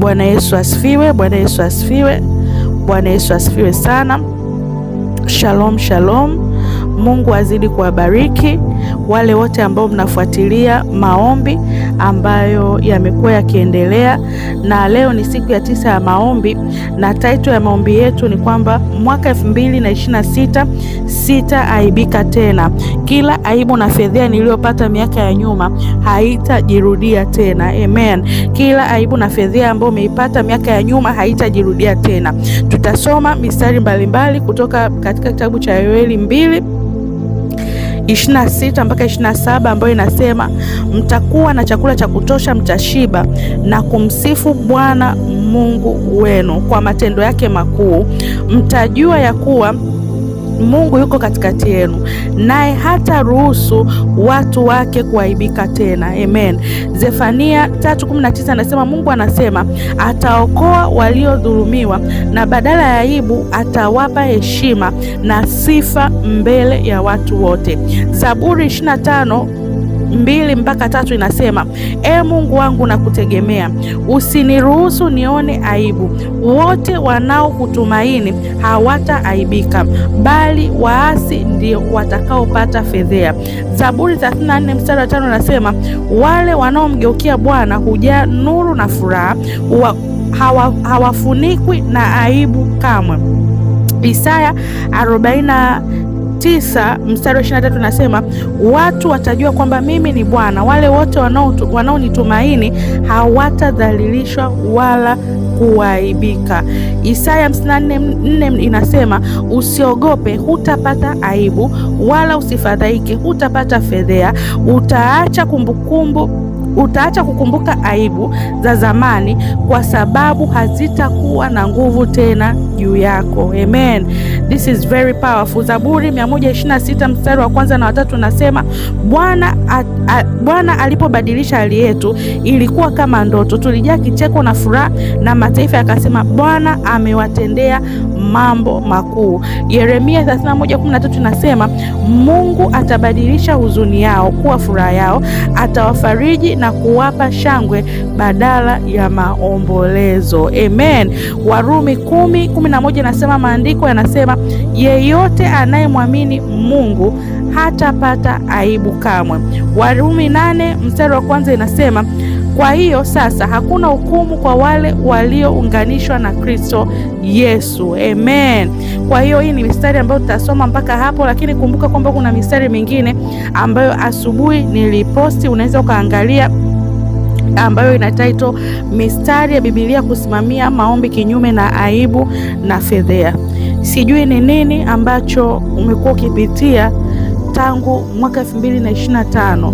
Bwana Yesu asifiwe. Bwana Yesu asifiwe. Bwana Yesu asifiwe sana. Shalom, shalom. Mungu azidi kuwabariki wale wote ambao mnafuatilia maombi ambayo yamekuwa yakiendelea, na leo ni siku ya 9 ya maombi, na title ya maombi yetu ni kwamba mwaka 2026 sitaaibika tena. Kila aibu na fedhea niliyopata miaka ya nyuma haitajirudia tena. Amen. Kila aibu na fedhea ambayo umeipata miaka ya nyuma haitajirudia tena. Tutasoma mistari mbalimbali kutoka katika kitabu cha Yoeli 2:26 mpaka 27 ambayo inasema, mtakuwa na chakula cha kutosha, mtashiba na kumsifu Bwana Mungu wenu kwa matendo yake makuu. Mtajua ya kuwa Mungu yuko katikati yenu, naye hata ruhusu watu wake kuaibika tena. Amen. Zefania 3:19 anasema, Mungu anasema ataokoa waliodhulumiwa na badala ya aibu atawapa heshima na sifa mbele ya watu wote. Zaburi 25:2 mpaka 3 inasema, E Mungu wangu nakutegemea, usiniruhusu nione aibu. Wote wanaokutumaini hawataaibika, bali waasi ndio watakaopata fedhea. Zaburi 34 mstari wa 5 inasema, wale wanaomgeukia Bwana hujaa nuru na furaha, hawafunikwi na aibu kamwe. Isaya 49 mstari wa 23 nasema, watu watajua kwamba mimi ni Bwana, wale wote wanaonitumaini hawatadhalilishwa wala kuaibika. Isaya 54:4 inasema, usiogope, hutapata aibu, wala usifadhaike, hutapata fedhea. Utaacha kumbukumbu utaacha kukumbuka aibu za zamani, kwa sababu hazitakuwa na nguvu tena juu yako. Amen. This is very powerful. Zaburi 126 mstari wa kwanza na watatu nasema, Bwana alipobadilisha hali yetu ilikuwa kama ndoto, tulijaa kicheko na furaha, na mataifa yakasema, Bwana amewatendea mambo makuu. Yeremia 31:13 nasema, Mungu atabadilisha huzuni yao kuwa furaha yao, atawafariji na kuwapa shangwe badala ya maombolezo. Amen. Warumi 10:11 nasema, maandiko yanasema yeyote anayemwamini Mungu hatapata aibu kamwe. Warumi 8 mstari wa kwanza inasema, kwa hiyo sasa hakuna hukumu kwa wale waliounganishwa na Kristo Yesu. Amen. Kwa hiyo hii ni mistari ambayo tutasoma mpaka hapo, lakini kumbuka kwamba kuna mistari mingine ambayo asubuhi niliposti, unaweza ukaangalia ambayo ina title mistari ya Biblia kusimamia maombi kinyume na aibu na fedhea. Sijui ni nini ambacho umekuwa ukipitia tangu mwaka 2025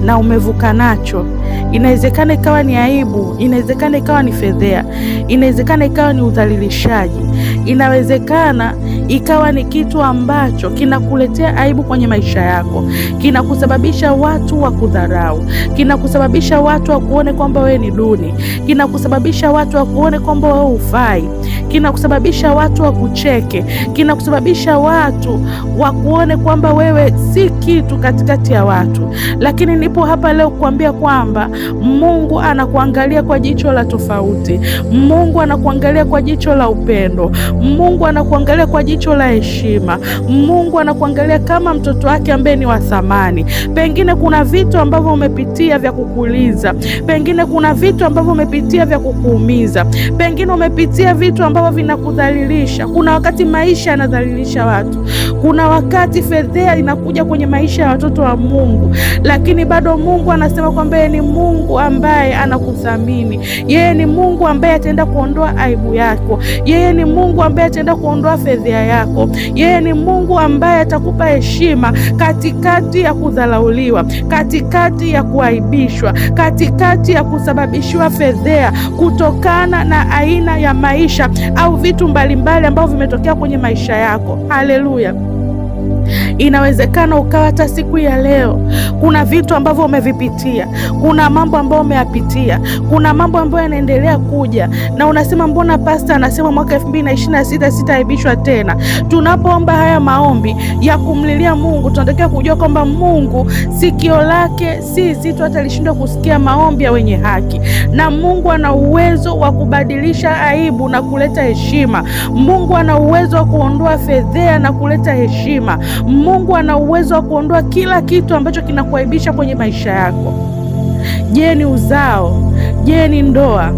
na umevuka nacho. Inawezekana ikawa ni aibu, inawezekana ikawa ni fedhea, inawezekana ikawa ni udhalilishaji, inawezekana ikawa ni kitu ambacho kinakuletea aibu kwenye maisha yako, kinakusababisha watu wa kudharau, kinakusababisha watu wa kuone kwamba wewe ni duni, kinakusababisha watu wa kuone kwamba wewe hufai, kinakusababisha watu wa kucheke, kinakusababisha watu wa kuone kwamba wewe si kitu katikati ya watu. Lakini nipo hapa leo kukuambia kwamba Mungu anakuangalia kwa jicho la tofauti. Mungu anakuangalia kwa jicho la upendo. Mungu anakuangalia kwa jicho la heshima. Mungu anakuangalia kama mtoto wake ambaye ni wa thamani. Pengine kuna vitu ambavyo umepitia vya kukuliza, pengine kuna vitu ambavyo umepitia vya kukuumiza, pengine umepitia vitu ambavyo vinakudhalilisha. Kuna wakati maisha yanadhalilisha watu, kuna wakati fedhea inakuja kwenye maisha ya watoto wa Mungu, lakini bado Mungu anasema kwamba yeye ni Mungu ambaye anakuthamini. Yeye ni Mungu ambaye ataenda kuondoa aibu yako. Yeye ni Mungu ambaye ataenda kuondoa fedhea yako. Yeye ni Mungu ambaye atakupa heshima katikati ya kudhalauliwa, katikati ya kuaibishwa, katikati ya kusababishiwa fedhea kutokana na aina ya maisha au vitu mbalimbali ambavyo vimetokea kwenye maisha yako. Haleluya! Inawezekana ukawa hata siku ya leo kuna vitu ambavyo umevipitia, kuna mambo ambayo umeyapitia, kuna mambo ambayo yanaendelea kuja, na unasema mbona pasta anasema mwaka 2026 sitaaibishwa tena. Tunapoomba haya maombi ya kumlilia Mungu, tunatakiwa kujua kwamba Mungu sikio lake si zito hata lishindwa kusikia maombi ya wenye haki, na Mungu ana uwezo wa kubadilisha aibu na kuleta heshima. Mungu ana uwezo wa kuondoa fedhea na kuleta heshima. Mungu ana uwezo wa kuondoa kila kitu ambacho kinakuaibisha kwenye maisha yako. Je, ni uzao? Je, ni ndoa?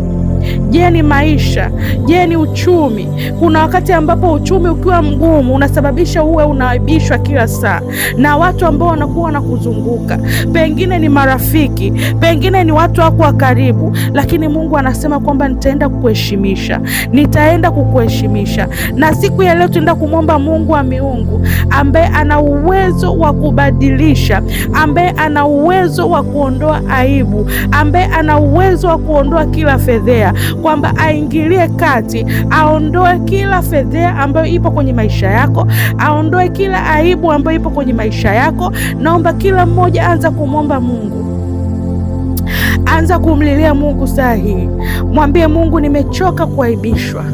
Je, ni maisha? Je, ni uchumi? Kuna wakati ambapo uchumi ukiwa mgumu unasababisha uwe unaaibishwa kila saa na watu ambao wanakuwa wanakuzunguka, pengine ni marafiki, pengine ni watu wako wa karibu, lakini Mungu anasema kwamba nitaenda kukuheshimisha, nitaenda kukuheshimisha. Na siku ya leo tunaenda kumwomba Mungu wa miungu ambaye ana uwezo wa kubadilisha, ambaye ana uwezo wa kuondoa aibu, ambaye ana uwezo wa kuondoa kila fedhea, kwamba aingilie kati, aondoe kila fedhea ambayo ipo kwenye maisha yako, aondoe kila aibu ambayo ipo kwenye maisha yako. Naomba kila mmoja anza kumwomba Mungu, anza kumlilia Mungu saa hii, mwambie Mungu, nimechoka kuaibishwa,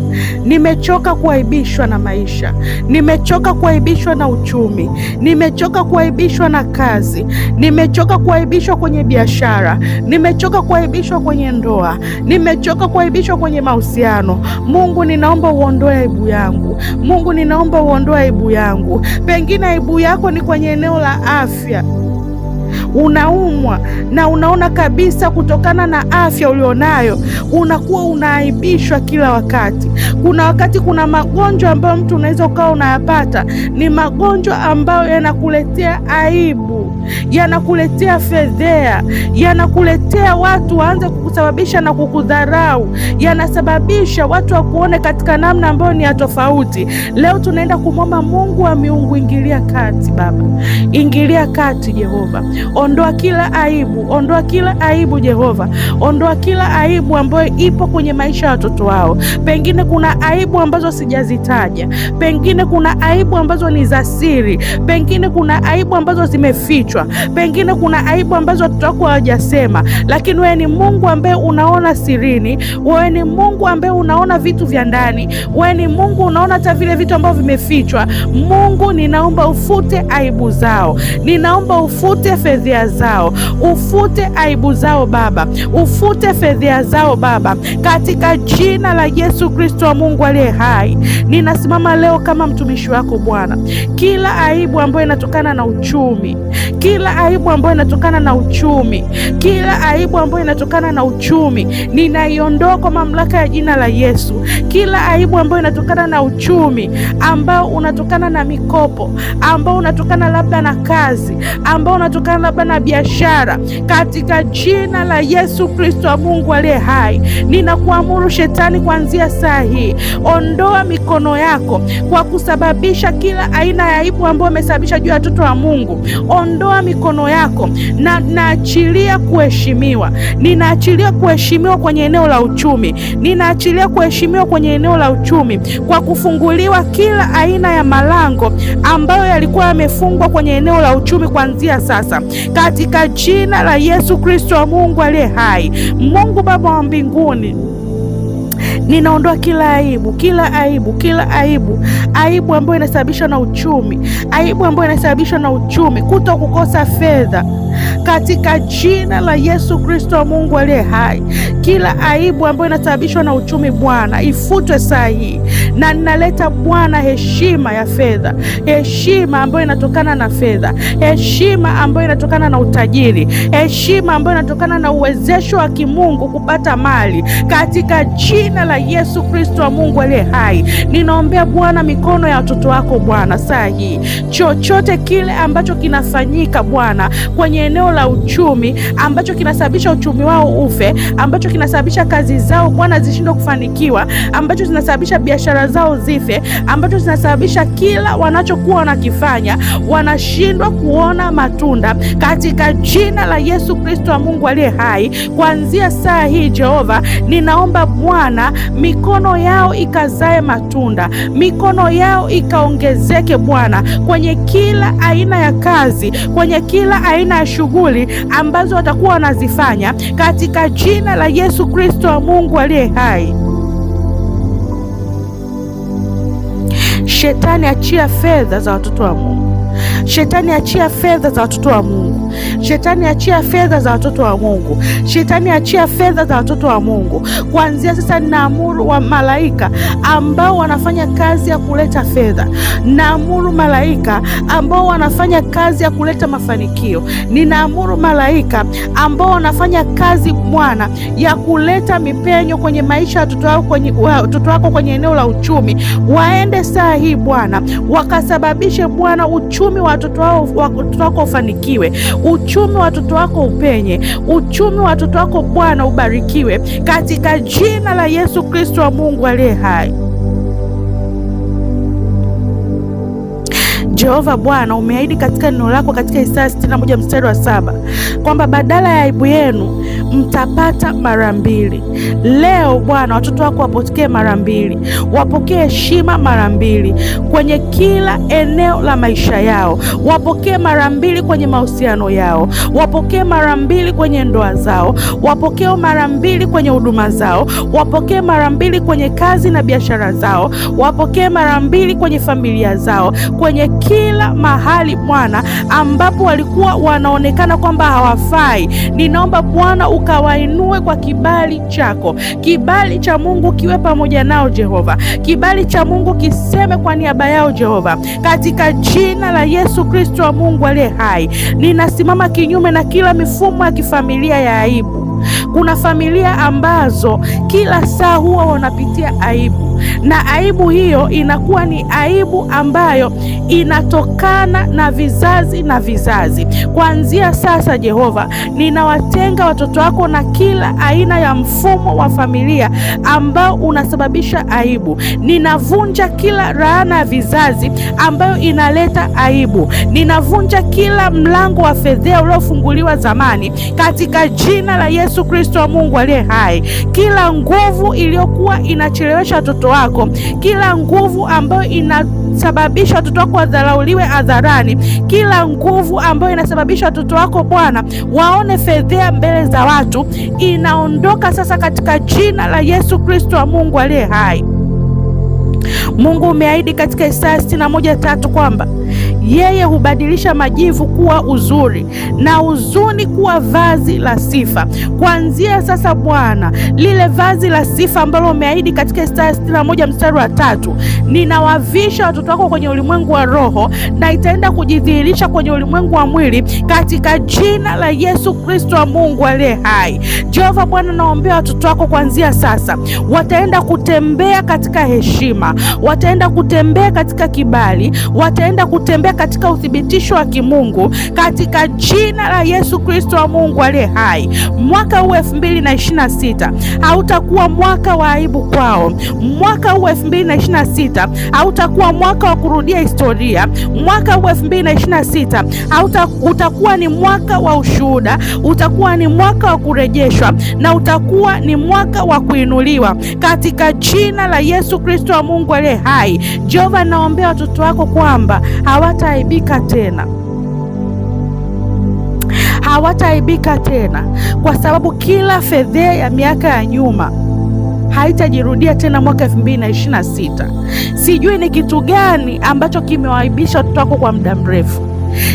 nimechoka kuaibishwa na maisha, nimechoka kuaibishwa na uchumi, nimechoka kuaibishwa na kazi, nimechoka kuaibishwa kwenye biashara, nimechoka kuaibishwa kwenye ndoa, nimechoka kuaibishwa kwenye mahusiano. Mungu, ninaomba uondoe aibu yangu. Mungu, ninaomba uondoe aibu yangu. Pengine aibu yako ni kwenye eneo la afya, unaumwa na unaona kabisa kutokana na afya ulionayo unakuwa unaaibishwa kila wakati. Kuna wakati kuna magonjwa ambayo mtu unaweza ukawa unayapata, ni magonjwa ambayo yanakuletea aibu, yanakuletea fedhea, yanakuletea watu waanze kukusababisha na kukudharau, yanasababisha watu wakuone katika namna ambayo ni ya tofauti. Leo tunaenda kumwomba Mungu wa miungu, ingilia kati Baba, ingilia kati Jehova, ondoa kila aibu, ondoa kila aibu Jehova, ondoa kila aibu ambayo ipo kwenye maisha ya watoto wao. Pengine kuna aibu ambazo sijazitaja, pengine kuna aibu ambazo ni za siri, pengine kuna aibu ambazo zimefichwa, pengine kuna aibu ambazo watoto wako hawajasema, lakini wewe ni Mungu ambaye unaona sirini, wewe ni Mungu ambaye unaona vitu vya ndani, wewe ni Mungu unaona hata vile vitu ambavyo vimefichwa. Mungu, ninaomba ufute aibu zao, ninaomba ufute fedhea zao, ufute aibu zao Baba, ufute fedhea zao Baba, katika jina la Yesu Kristo wa Mungu aliye hai. Ninasimama leo kama mtumishi wako Bwana, kila aibu ambayo inatokana na uchumi, kila aibu ambayo inatokana na uchumi, kila aibu ambayo inatokana na uchumi ninaiondoa kwa mamlaka ya jina la Yesu. Kila aibu ambayo inatokana na uchumi, ambao unatokana na mikopo, ambao unatokana labda na kazi, ambao unatokana labda na biashara, katika jina la Yesu Kristo wa Mungu aliye hai, ninakuamuru shetani, kuanzia saa hii ondoa mikono yako kwa kusababisha kila aina ya aibu ambayo umesababisha juu ya watoto wa Mungu. Ondoa mikono yako na naachilia kuheshimiwa, ninaachilia kuheshimiwa kwenye eneo la uchumi, ninaachilia kuheshimiwa kwenye eneo la uchumi kwa kufunguliwa kila aina ya malango ambayo yalikuwa yamefungwa kwenye eneo la uchumi kuanzia sasa, katika jina la Yesu Kristo wa Mungu aliye hai. Mungu Baba wa mbinguni, ninaondoa kila aibu, kila aibu, kila aibu, aibu ambayo inasababishwa na uchumi, aibu ambayo inasababishwa na uchumi, kuto kukosa fedha, katika jina la Yesu Kristo wa Mungu aliye hai. Kila aibu ambayo inasababishwa na uchumi, Bwana, ifutwe saa hii, na ninaleta Bwana heshima ya fedha, heshima ambayo inatokana na fedha, heshima ambayo inatokana na utajiri, heshima ambayo inatokana na uwezesho wa kimungu kupata mali, katika jina la Yesu Kristo wa Mungu aliye hai. Ninaombea Bwana mikono ya watoto wako Bwana saa hii, chochote kile ambacho kinafanyika Bwana kwenye eneo la uchumi ambacho kinasababisha uchumi wao ufe, ambacho kinasababisha kazi zao Bwana zishindwe kufanikiwa, ambacho zinasababisha biashara zao zife, ambacho zinasababisha kila wanachokuwa wanakifanya wanashindwa kuona matunda, katika jina la Yesu Kristo wa Mungu aliye hai, kuanzia saa hii Jehova, ninaomba Bwana mikono yao ikazae matunda, mikono yao ikaongezeke Bwana, kwenye kila aina ya kazi, kwenye kila aina ya shughuli ambazo watakuwa wanazifanya, katika jina la Yesu Kristo wa Mungu aliye hai. Shetani, achia fedha za watoto wa Mungu. Shetani, achia fedha za watoto wa Mungu. Shetani, achia fedha za watoto wa Mungu. Shetani, achia fedha za watoto wa Mungu. Kuanzia sasa, naamuru wa malaika ambao wanafanya kazi ya kuleta fedha, naamuru malaika ambao wanafanya kazi ya kuleta mafanikio, ninaamuru malaika ambao wanafanya kazi Bwana ya kuleta mipenyo kwenye maisha ya watoto wako kwenye eneo la uchumi, waende saa hii Bwana, wakasababishe Bwana uchumi wa watoto wako ufanikiwe, uchumi wa watoto wako upenye, uchumi wa watoto wako Bwana ubarikiwe, katika jina la Yesu Kristo wa Mungu aliye hai. Jehova Bwana, umeahidi katika neno lako katika Isaya 61 mstari wa 7 kwamba badala ya aibu yenu mtapata mara mbili. Leo Bwana, watoto wako wapokee mara mbili, wapokee heshima mara mbili kwenye kila eneo la maisha yao, wapokee mara mbili kwenye mahusiano yao, wapokee mara mbili kwenye ndoa zao, wapokee mara mbili kwenye huduma zao, wapokee mara mbili kwenye kazi na biashara zao, wapokee mara mbili kwenye familia zao, kwenye kila mahali Bwana ambapo walikuwa wanaonekana kwamba hawafai. Ninaomba Bwana ukawainue kwa kibali chako. Kibali cha Mungu kiwe pamoja nao Jehova. Kibali cha Mungu kiseme kwa niaba yao Jehova, katika jina la Yesu Kristo wa Mungu aliye hai. Ninasimama kinyume na kila mifumo ya kifamilia ya aibu. Kuna familia ambazo kila saa huwa wanapitia aibu, na aibu hiyo inakuwa ni aibu ambayo inatokana na vizazi na vizazi. Kuanzia sasa Jehova, ninawatenga watoto wako na kila aina ya mfumo wa familia ambao unasababisha aibu. Ninavunja kila laana ya vizazi ambayo inaleta aibu. Ninavunja kila mlango wa fedhea uliofunguliwa zamani katika jina la Yesu Kristo wa Mungu aliye hai. Kila nguvu iliyokuwa inachelewesha watoto wako, kila nguvu ambayo inasababisha watoto wako wadharauliwe hadharani, kila nguvu ambayo inasababisha watoto wako Bwana waone fedhea mbele za watu, inaondoka sasa katika jina la Yesu Kristo wa Mungu aliye hai. Mungu umeahidi katika Isaya 61:3 kwamba yeye hubadilisha majivu kuwa uzuri na huzuni kuwa vazi la sifa. Kuanzia sasa Bwana, lile vazi la sifa ambalo umeahidi katika Isaya 61 mstari wa 3, ninawavisha watoto wako kwenye ulimwengu wa roho na itaenda kujidhihirisha kwenye ulimwengu wa mwili katika jina la Yesu Kristo wa Mungu aliye hai. Jehova Bwana, naombea watoto wako kuanzia sasa wataenda kutembea katika heshima, wataenda kutembea katika kibali, wataenda kutembea katika uthibitisho wa kimungu katika jina la Yesu Kristo wa Mungu aliye hai. Mwaka huu 2026 hautakuwa mwaka wa aibu kwao. Mwaka huu 2026 hautakuwa mwaka wa kurudia historia. Mwaka huu 2026 utakuwa ni mwaka wa ushuhuda, utakuwa ni mwaka wa kurejeshwa na utakuwa ni mwaka wa kuinuliwa katika jina la Yesu Kristo wa Mungu aliye hai. Jehova, naombea watoto wako kwamba hawataaibika tena, hawataaibika tena, kwa sababu kila fedhea ya miaka ya nyuma haitajirudia tena mwaka 2026. Sijui ni kitu gani ambacho kimewaibisha watoto wako kwa muda mrefu.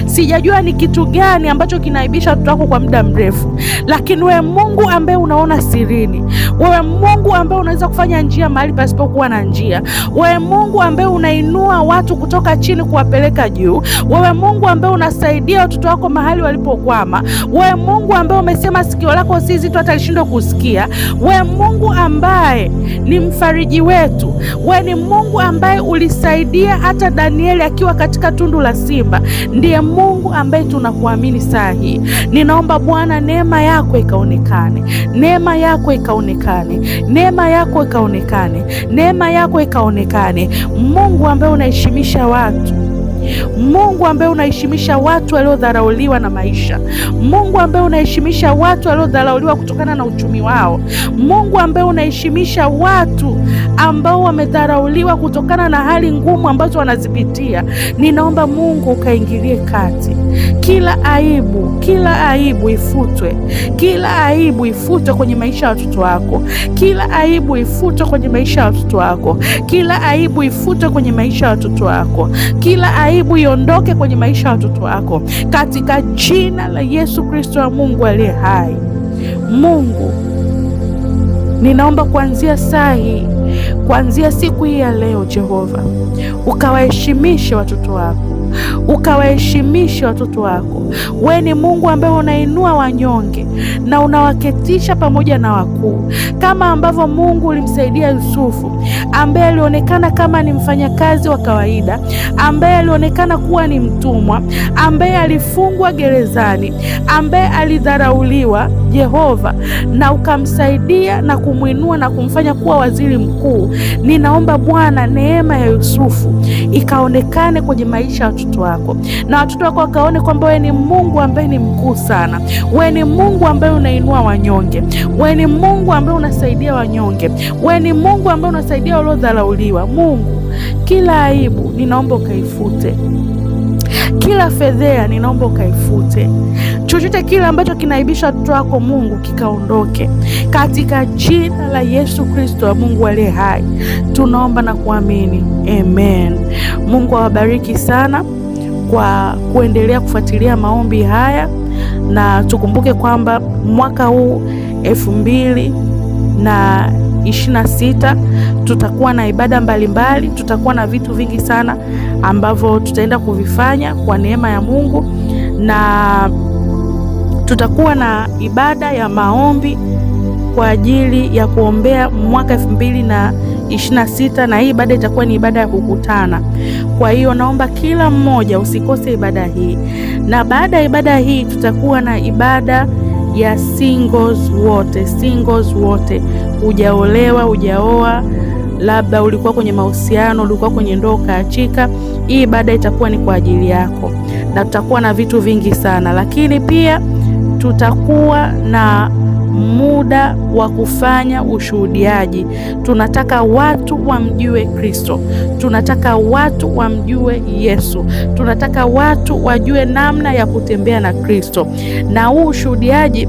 Sijajua ni kitu gani ambacho kinaibisha watoto wako kwa muda mrefu, lakini wewe Mungu ambaye unaona sirini, wewe Mungu ambaye unaweza kufanya njia mahali pasipokuwa na njia, wewe Mungu ambaye unainua watu kutoka chini kuwapeleka juu, wewe Mungu ambaye unasaidia watoto wako mahali walipokwama, wewe Mungu ambaye umesema sikio lako si zito hata lishindwe kusikia, wewe Mungu ambaye ni mfariji wetu, wewe ni Mungu ambaye ulisaidia hata Danieli akiwa katika tundu la simba, ndiye Mungu ambaye tunakuamini saa hii. Ninaomba Bwana, neema yako ikaonekane, neema yako ikaonekane, neema yako ikaonekane, neema yako ikaonekane. Mungu ambaye unaheshimisha watu, Mungu ambaye unaheshimisha watu waliodharauliwa na maisha, Mungu ambaye unaheshimisha watu waliodharauliwa kutokana na uchumi wao, Mungu ambaye unaheshimisha watu ambao wamedharauliwa kutokana na hali ngumu ambazo wanazipitia, ninaomba Mungu ukaingilie kati. Kila aibu, kila aibu ifutwe, kila aibu ifutwe kwenye maisha ya watoto wako, kila aibu ifutwe kwenye maisha ya watoto wako, kila aibu ifutwe kwenye maisha ya watoto wako, kila aibu iondoke kwenye maisha ya watoto wako, katika jina la Yesu Kristo wa Mungu aliye hai. Mungu, ninaomba kuanzia saa hii, kuanzia siku hii ya leo, Jehova, ukawaheshimishe watoto wako, ukawaheshimishe watoto wako. We ni Mungu ambaye unainua wanyonge na unawaketisha pamoja na wakuu, kama ambavyo Mungu ulimsaidia Yusufu ambaye alionekana kama ni mfanyakazi wa kawaida, ambaye alionekana kuwa ni mtumwa, ambaye alifungwa gerezani, ambaye alidharauliwa, Jehova, na ukamsaidia na kumwinua na kumfanya kuwa waziri mkuu. Ninaomba Bwana, neema ya Yusufu ikaonekane kwenye maisha ya watoto wako, na watoto wako wakaone kwamba wewe ni Mungu ambaye ni mkuu sana, wewe ni Mungu ambaye unainua wanyonge, wewe ni Mungu ambaye unasaidia wanyonge, wewe ni Mungu ambaye unasaidia waliodharauliwa. Mungu, kila aibu ninaomba ukaifute, kila fedhea ninaomba ukaifute, chochote kile ambacho kinaibisha watoto wako Mungu kikaondoke katika jina la Yesu Kristo wa Mungu aliye hai, tunaomba na kuamini, amen. Mungu awabariki sana kwa kuendelea kufuatilia maombi haya, na tukumbuke kwamba mwaka huu 2026 tutakuwa na ibada mbalimbali, tutakuwa na vitu vingi sana ambavyo tutaenda kuvifanya kwa neema ya Mungu, na tutakuwa na ibada ya maombi kwa ajili ya kuombea mwaka 2026, na hii ibada itakuwa ni ibada ya kukutana. Kwa hiyo naomba kila mmoja usikose ibada hii, na baada ya ibada hii tutakuwa na ibada ya singles wote, singles wote, hujaolewa, hujaoa, labda ulikuwa kwenye mahusiano, ulikuwa kwenye ndoa ukaachika, hii ibada itakuwa ni kwa ajili yako, na tutakuwa na vitu vingi sana, lakini pia tutakuwa na muda wa kufanya ushuhudiaji. Tunataka watu wamjue Kristo, tunataka watu wamjue Yesu, tunataka watu wajue namna ya kutembea na Kristo. Na huu ushuhudiaji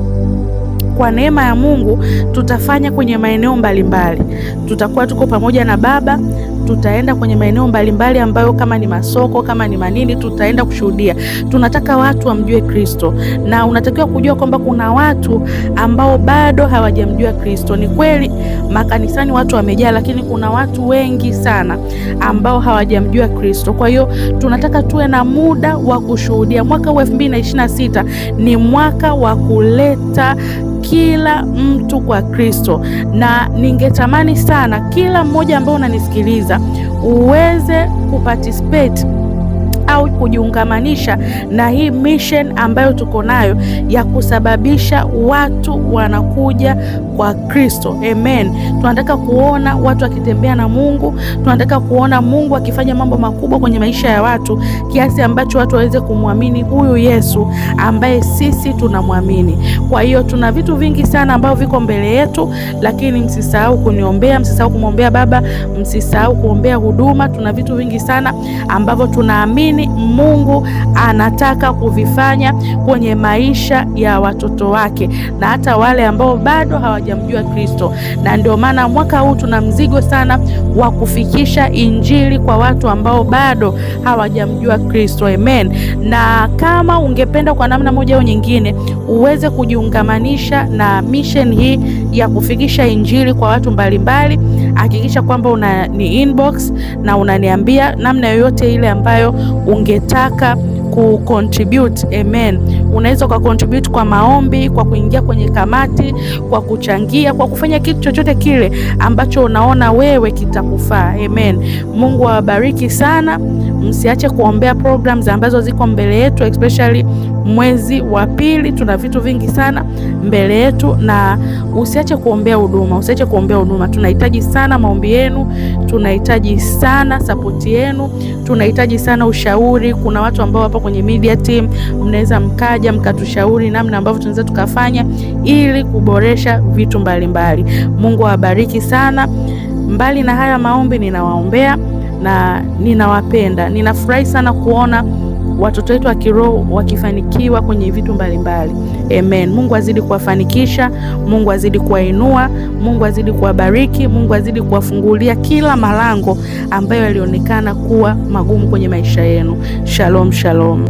kwa neema ya Mungu tutafanya kwenye maeneo mbalimbali. Tutakuwa tuko pamoja na Baba, tutaenda kwenye maeneo mbalimbali ambayo kama ni masoko, kama ni manini, tutaenda kushuhudia. Tunataka watu wamjue Kristo, na unatakiwa kujua kwamba kuna watu ambao bado hawajamjua Kristo. Ni kweli makanisani watu wamejaa, lakini kuna watu wengi sana ambao hawajamjua Kristo. Kwa hiyo tunataka tuwe na muda wa kushuhudia. Mwaka huu 2026 ni mwaka wa kuleta kila mtu kwa Kristo, na ningetamani sana kila mmoja ambao unanisikiliza uweze kuparticipate au kujiungamanisha na hii mission ambayo tuko nayo ya kusababisha watu wanakuja kwa Kristo. Amen. Tunataka kuona watu wakitembea na Mungu, tunataka kuona Mungu akifanya mambo makubwa kwenye maisha ya watu kiasi ambacho watu waweze kumwamini huyu Yesu ambaye sisi tunamwamini. Kwa hiyo tuna vitu vingi sana ambavyo viko mbele yetu, lakini msisahau kuniombea, msisahau kumwombea baba, msisahau kuombea huduma. Tuna vitu vingi sana ambavyo tunaamini Mungu anataka kuvifanya kwenye maisha ya watoto wake na hata wale ambao bado hawajamjua Kristo. Na ndio maana mwaka huu tuna mzigo sana wa kufikisha injili kwa watu ambao bado hawajamjua Kristo. Amen. Na kama ungependa kwa namna moja au nyingine uweze kujiungamanisha na mission hii ya kufikisha injili kwa watu mbalimbali, hakikisha kwamba una ni inbox na unaniambia namna yoyote ile ambayo ungetaka kucontribute. Amen. Unaweza ukacontribute kwa maombi, kwa kuingia kwenye kamati, kwa kuchangia, kwa kufanya kitu chochote kile ambacho unaona wewe kitakufaa. Amen. Mungu awabariki sana. Msiache kuombea programs ambazo ziko mbele yetu, especially mwezi wa pili. Tuna vitu vingi sana mbele yetu, na Usiache kuombea huduma, usiache kuombea huduma. Tunahitaji sana maombi yenu, tunahitaji sana sapoti yenu, tunahitaji sana ushauri. Kuna watu ambao wapo kwenye media team, mnaweza mkaja mkatushauri namna ambavyo tunaweza tukafanya ili kuboresha vitu mbalimbali. Mungu awabariki sana. Mbali na haya maombi, ninawaombea na ninawapenda. Ninafurahi sana kuona watoto wetu wa kiroho wakifanikiwa kwenye vitu mbalimbali. Amen. Mungu azidi kuwafanikisha, Mungu azidi kuwainua, Mungu azidi kuwabariki, Mungu azidi kuwafungulia kila malango ambayo yalionekana kuwa magumu kwenye maisha yenu. Shalom, shalom.